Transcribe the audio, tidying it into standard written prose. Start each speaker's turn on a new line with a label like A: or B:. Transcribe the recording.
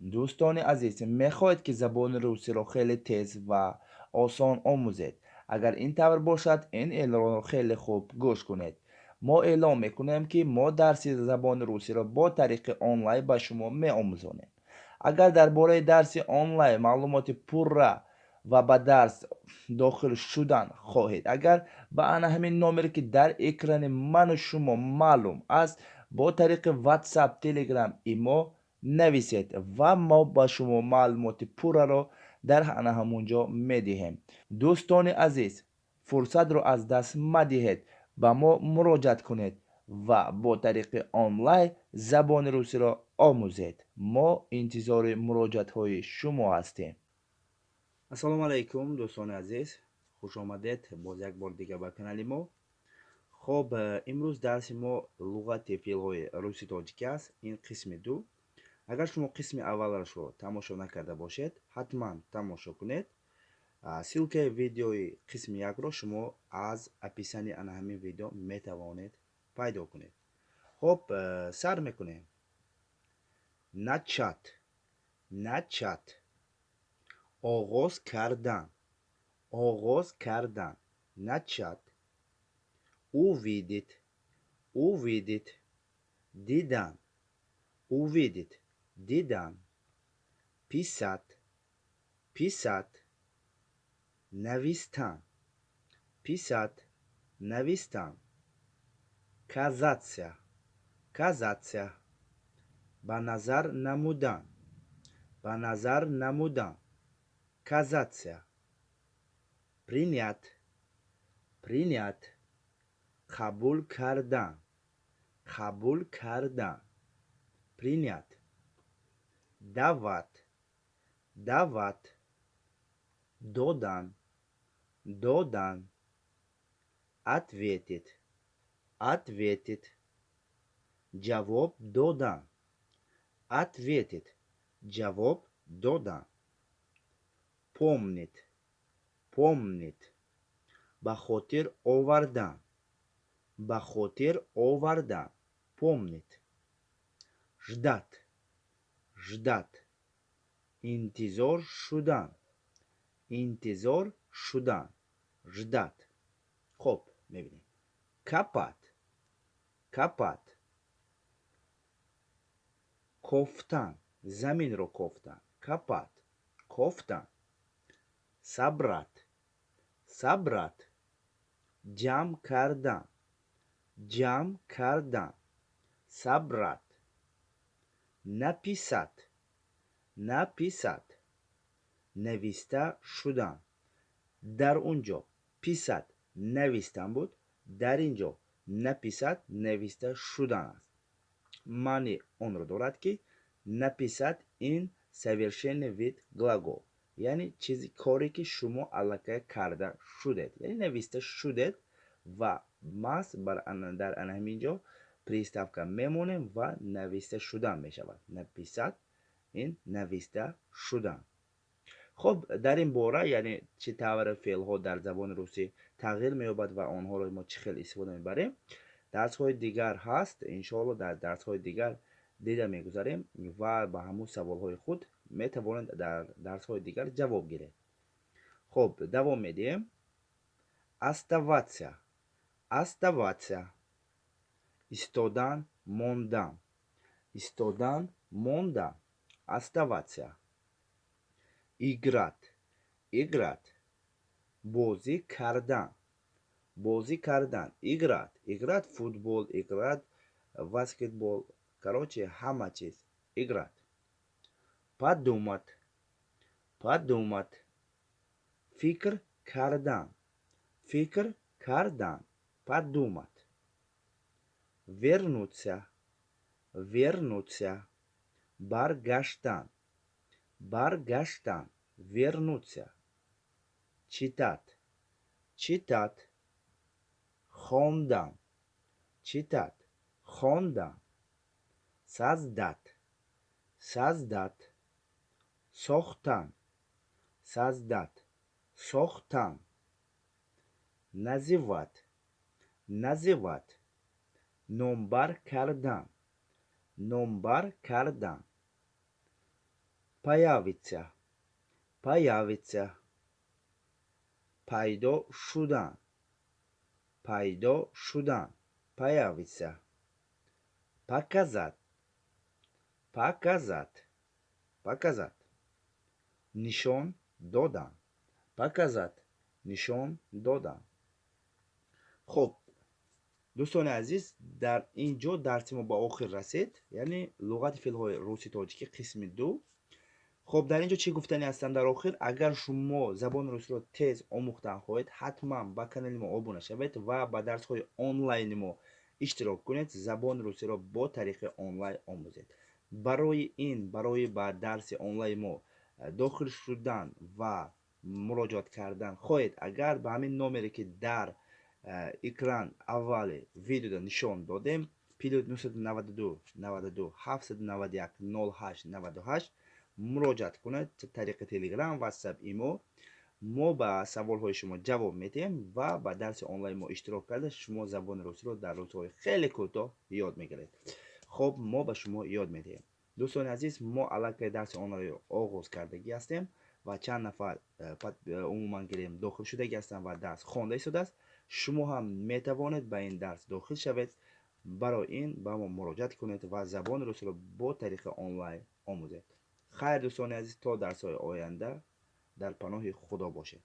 A: Дӯстони азиз, мехоҳед, ки забони русиро хеле тез ва осон омӯзед? Агар ин тавр бошад, ин эълонро хеле хуб гӯш кунед. Мо эълон мекунем, ки мо дарси забони русиро бо тариқи онлайн ба шумо меомӯзонем. Агар дар бораи дарси онлайн маълумоти пурра ва ба дарс дохил шудан хоҳед, агар ба ана ҳамин номере, ки дар экрани ману шумо маълум аст, бо тариқи WhatsApp, Telegram, имо нависед ва мо ба шумо маълумоти пурраро дар ана ҳамун ҷо медиҳем. Дӯстони азиз, фурсатро аз даст мадиҳед, ба мо муроҷиат кунед ва бо тариқи онлайн забони русиро омӯзед. Мо интизори муроҷиатҳои шумо ҳастем. Ассалому алайкум, дӯстони азиз, хушомадед боз як бор дигар ба канали мо. Хоб, имрӯз дарси мо луғати феълҳои руси тоҷикӣ аст, ин қисми ду. Агар шумо қисми аввалашро тамошо накарда бошед, ҳатман тамошо кунед. Ссылкаи видеои қисми якро шумо аз описании ана ҳамин видео метавонед пайдо кунед. Хоб, сар мекунем. Начать, начать, оғоз кардан, оғоз кардан, начать. Увидеть, увидеть, дидан, увидеть, дидан. Писать, писать, навистан, писать, навистан. Казаться, казаться, ба назар намудан, ба назар намудан, казаться. Принять, принять, қабул кардан, қабул кардан, принять. Давать, давать, додан, додан. Ответить, ответить, ҷавоб додан, ответить, ҷавоб додан. Помнить, помнить, ба хотир овардан, ба хотир овардан, помнить. Ждать, ждать, интизор шудан, интизор шудан, ждать. Хуб, мебинем. Копать, копать, кофтан, заминро кофтан, копать, кофтан. Собрать, собрать, ҷамъ кардан, ҷамъ кардан, собрать. Написать, написать, нависта шудан. Дар он ҷо писать навистан буд, дар ин ҷо написать нависта шудан аст. Маъни онро дорад, ки написать ин совершенный вид глагол, яъне чизи коре, ки шумо аллакай карда шудед, яъне нависта шудед, ва маҳз дар ана ҳамин ҷо приставка мемонем ва нависта шудан мешавад. Написать ин нависта шудан. Хуб, дар ин бора, яъне чӣ тавр феълҳо дар забони русӣ тағйир меёбад ва онҳоро мо чӣ хел истифода мебарем, дарсҳои дигар ҳаст. Иншоалло, дар дарсҳои дигар дида мегузарем ва ба ҳамун саволҳои худ метавонед дар дарсҳои дигар ҷавоб гиред. Хуб, давом медиҳем. Оставаться, оставаться, истодан, мондан, истодан, мондан, оставаться. Играть, играть, бозӣ кардан, бозӣ кардан, играть, играть футбол, играть баскетбол, короче, ҳама чиз, играть. Подумать, подумать, фикр кардан, фикр кардан, подумать. Вернуться, вернуться, баргаштан, баргаштан, вернуться. Читать, читать, хондан, читать, хондан. Создать, создать, сохтан, создать, сохтан. Называть, называть, номбар кардан, номбар кардан. Появиться, появиться, пайдо шудан, пайдо шудан, появиться. Показать, показать, показать, нишон додан, показать, нишон додан. Хуб, дӯстони азиз, дар ин ҷо дарси мо ба охир расид, яъне луғати феълҳои русӣ тоҷикӣ қисми ду. Хуб, дар ин ҷо чӣ гуфтанӣ ҳастам дар охир? Агар шумо забони русиро тез омӯхтан хоҳед, ҳатман ба канали мо обуна шавед ва ба дарсҳои онлайни мо иштирок кунед, забони русиро бо тариқи онлайн омӯзед. Барои ин, барои ба дарси онлайни мо дохил шудан ва муроҷиат кардан хоҳед, агар ба ҳамин номере, ки дар экран аввали видеода нишон додем, +992 92 791 08 98, муроҷиат кунед тариқи Телеграм, Ватсап, Имо. Мо ба саволҳои шумо ҷавоб медиҳем ва ба дарси онлайн мо иштирок карда, шумо забони русиро дар рӯзҳои хеле кӯтоҳ ёд мегиред. Хуб, мо ба шумо ёд медиҳем. Дӯстони азиз, мо аллакай дарси онлайнро оғоз кардагӣ ҳастем ва чанд нафар умуман гирем дохил шудагӣ ҳастанд ва дарс хонда истодааст. Шумо ҳам метавонед ба ин дарс дохил шавед. Барои ин ба мо муроҷиат кунед ва забони русиро бо тариқи онлайн омӯзед. Хайр, дӯстони азиз, то дарсҳои оянда дар паноҳи Худо бошед.